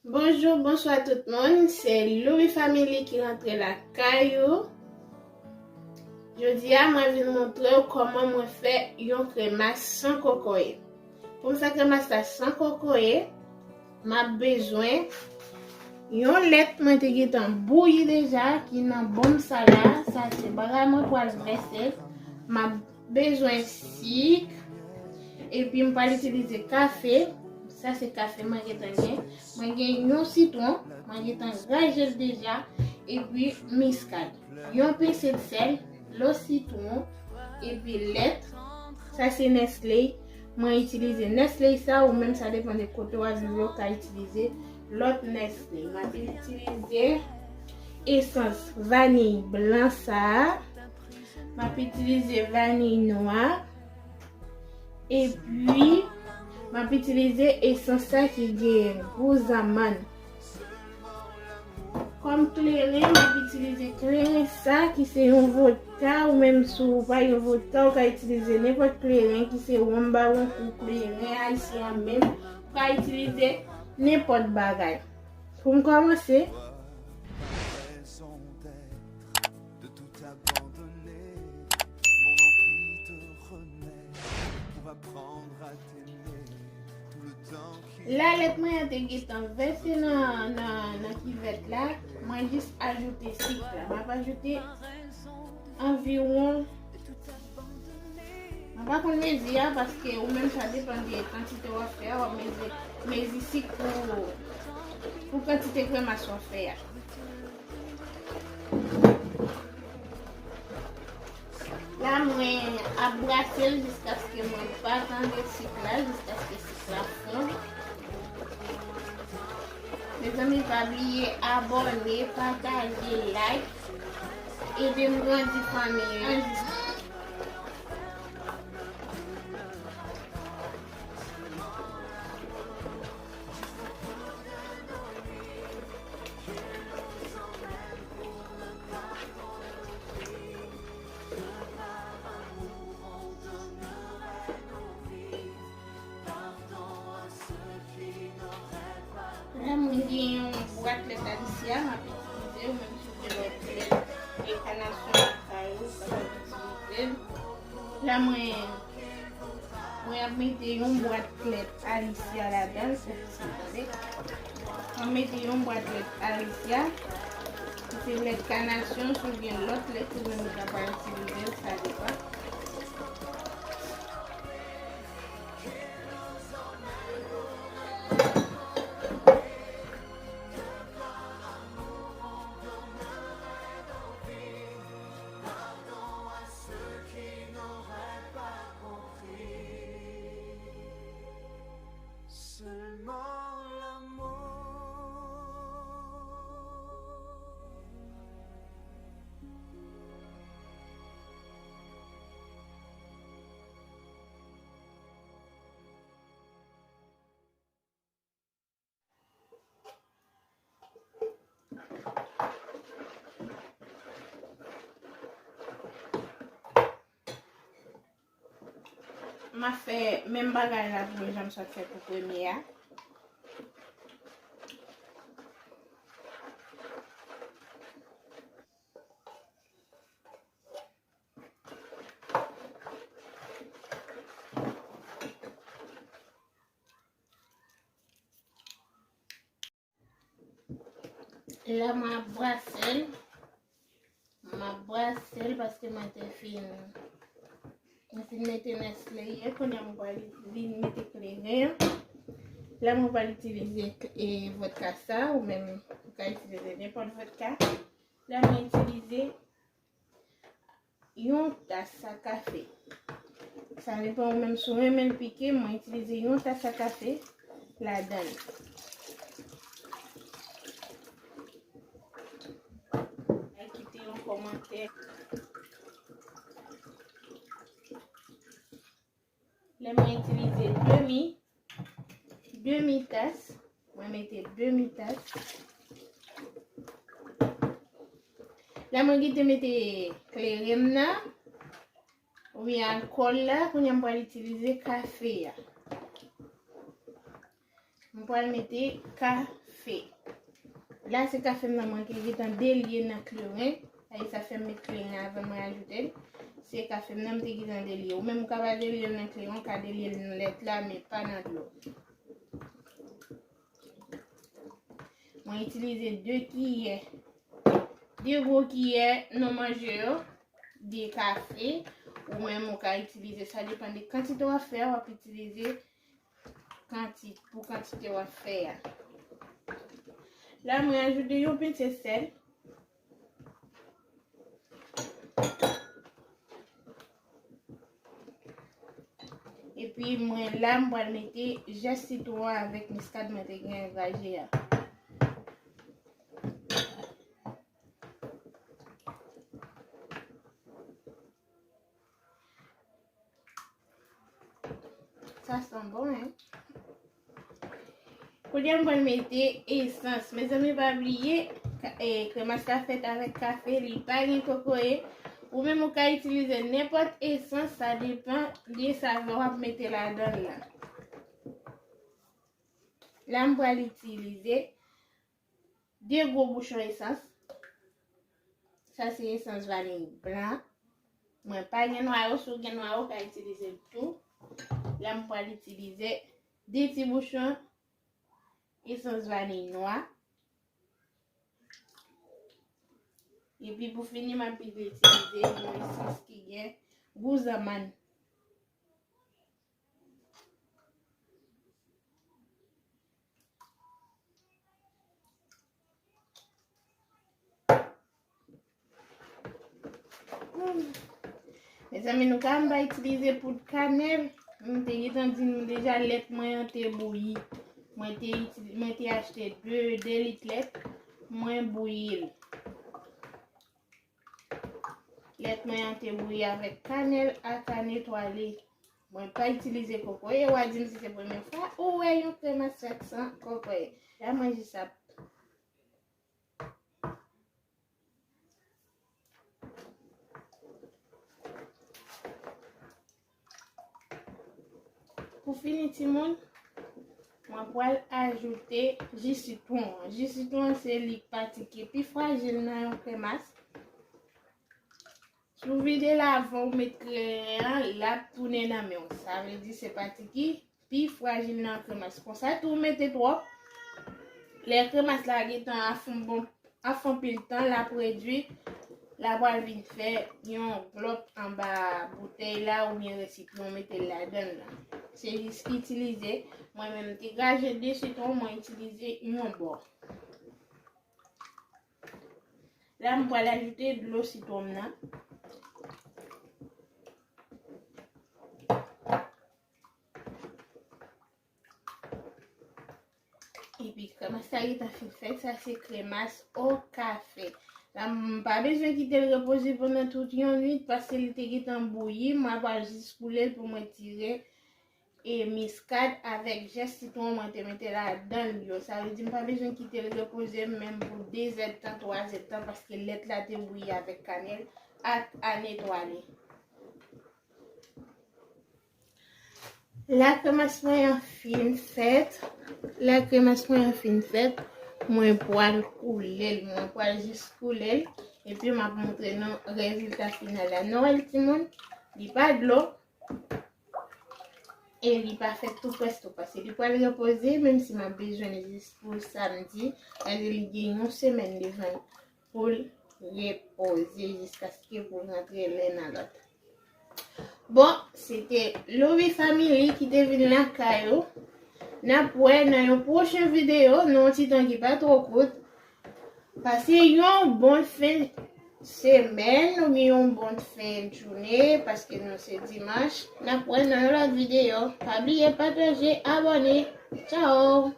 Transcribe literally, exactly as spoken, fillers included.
Bonjou, bonswa tout moun, se Louis Family ki rantre lakay ou. Jodi a, mwen vin montre w kòman mwen fè yon kremas san kokoye. Pou m fè kremas la san kokoye, m ap bezwen yon lèt mwen te gentan bouyi deja ki nan bòm sa la. Sa se bagay mwen pral vèse. M ap bezwen sik. Epi m pral itilize kafe. Sa se kafe mwen gentan gen. Mwen gen yon sitwon. Mwen gentan graje l deja. Epi miskad. Yon pese sèl, dlo sitwon, epi lèt. Sa se Nestlé. Mwen itilize Nestlé sa, ou menm sa depann de kote w ap viv, ou ka itilize lòt Nestlé. M ap itilize esans vaniy blan sa a. M ap itilize vaniy nwa. Epi, m ap itilize esans sa ki gen gou zanmann. Kòm kleren, m ap itilize kleren sa ki se yon vodka, ou menm si w pa gen vodka, ou ka itilize nenpòt kleren ki se wonm bawon kou kleren ayisyen an menm, ou ka itilize nenpòt bagay. Pou m kòmanse, la lèt mwen an te gentan vèse nan, nan, nan kivèt la. Mwen jis ajoute sik la. M ap ajoute anviwon, mwen pa konn mezi a, paske ou menm sa depann de kantite w ap fè a, w ap mezi, mezi sik pou, pou kantite kremas w ap fè a. La, mwen ap brase l jiskaske mwen pa tande sik la, jiskaske sik la fonn. Mezanmi, pa bliye abòne, pataje, like. Ede m grandi fanmi an. La, mwen gen yon bwat lèt Alicia, m ap itilize, ou menm si w gen lòt lèt e kanasyon lakay ou, ou kapab itilize l. La, mwen, mwen ap mete yon bwat lèt Alicia ladan l, pou ki sa, tande. Mwen mete yon bwat lèt Alicia, ki se lèt kanasyon, si w gen lòt lèt, ou menm ou kapab itilize l, sa depann. M ap fè menm bagay la pou mwen jan m sot fè pou premye a. La m ap brase l. M ap brase l paske mwen te fin, mwen fin mete Nestlé yè, kounye a mwen pral vin mete kleren an. La mwen pral itilize, e, vodka sa, ou menm ou ka itilize nenpòt vodka. La mwen itilize yon tas a kafe. Sa depann ou menm si w renmen l pike, mwen itilize yon tas a kafe ladan l. Al kite yon kòmantè. Lè mwen itilize demi, demi tas, mwen mete demi tas. Lè mwen kite mete kleren m nan, oubyen alkòl la, kounye a m pral itilize kafe a. M pral mete kafe. kafe. La, se kafe m nan mwen te gentan delye nan kleren. Sa vle di sa fè m met kleren avan mwen ajoute l. Se kafe m nan m te gentan delye. Ou menm ou ka pa delye l nan kleren, ou ka delye l nan lèt la, men pa nan dlo. Mwen itilize de kiyè, de gwo kiyè nan manje yo, de kafe. Ou menm ou ka itilize, sa depann de kantite w ap fè, w ap itilize kanti-, pou kantite w ap fè a. La, mwen ajoute yon pence sèl. Epi mwen la, m pral mete zès sitwon avèk miskad mwen te gen graje a. Sa san bon, hein? Kounye a, m pral mete esans. Mezanmi, pa bliye, ka-, e, kremas la fèt avèk kafe, li pa gen kokoye. Ou menm ou ka itilize nenpòt esans, sa depann de savè w ap mete ladan l la. La, m pral itilize de gwo bouchon esans. Sa se esans vaniy blan. Mwen pa gen nwa yo, si w gen nwa yo, w ka itilize l tou. La, m pral itilize de ti bouchon esans vaniy nwa. Epi pou fini, m ap itilize yon esans ki gen gou zanmann. Mezanmi, nou ka m pa itilize poud kanèl. M te gentan di nou deja lèt mwen an te bouyi. Mwen te itili-, mwen te achte de, de lit lèt. Mwen bouyi l. Lèt mwen an te bouyi avèk kanèl ak kanèl etwale. Mwen pa itilize kokoye. W a di m si se premye fwa ou wè yon kremas fèt san kokoye. La mwen jis ap Pou fini, timoun, mwen pral ajoute ji sitwon an. Ji sitwon an, se li pati ki pi frajil nan yon kremas. Si w vide l avan ou met kreyè an, l ap tounen nan men w. Sa vle di se pati ki pi frajil nan kremas. Konsa tou, ou mete twòp. Lè kremas la gentan ap fon bon, ap fon pil tan, l ap redwi, l ap pral vin fè yon glòp anba boutèy la oubyen resipyan w mete l ladan l la. Se jis itilize, mwen menm, m te graje de sitwon, mwen itilize yon bò. La, m pral ajoute dlo sitwon m nan. Epi kremas la gentan fin fèt, sa se kremas o kafe. La, m pa bezwen kite l repoze pandan tout yon nwit, paske li te gentan bouyi. Mwen pral jis koule l pou mwen tire e miskad avèk zès sitwon mwen te mete ladan l yo. Sa vle di m pa bezwen kite l repoze menm pou de zèdtan, twa zèdtan, paske lèt la te bouyi avèk kanèl ak kanèl etwale. La kremas mwen an fin fèt. La kremas mwen an fin fèt. Mwen pral koule l. Mwen pral jis koule l. Epi m ap montre nou rezilta final la. Nou wè l, timoun? Li pa dlo. E li pa fèt tou près tou, paske li pral repoze, menm si m ap bezwen l jis pou samdi, paske li gen yon semèn devan l pou l repoze jiskaske pou l rantre len nan lòt. Bon, se te Louis Family ki te vin lakay ou. N ap wè nan yon pwochen videyo, nan yon ti tan ki pa twò kout. Pase yon bon fen semèn oubyen yon bon fen jounen, paske nou se dimanch. N ap wè nan yon lòt videyo. Pa bliye pataje, abòne. Tchao!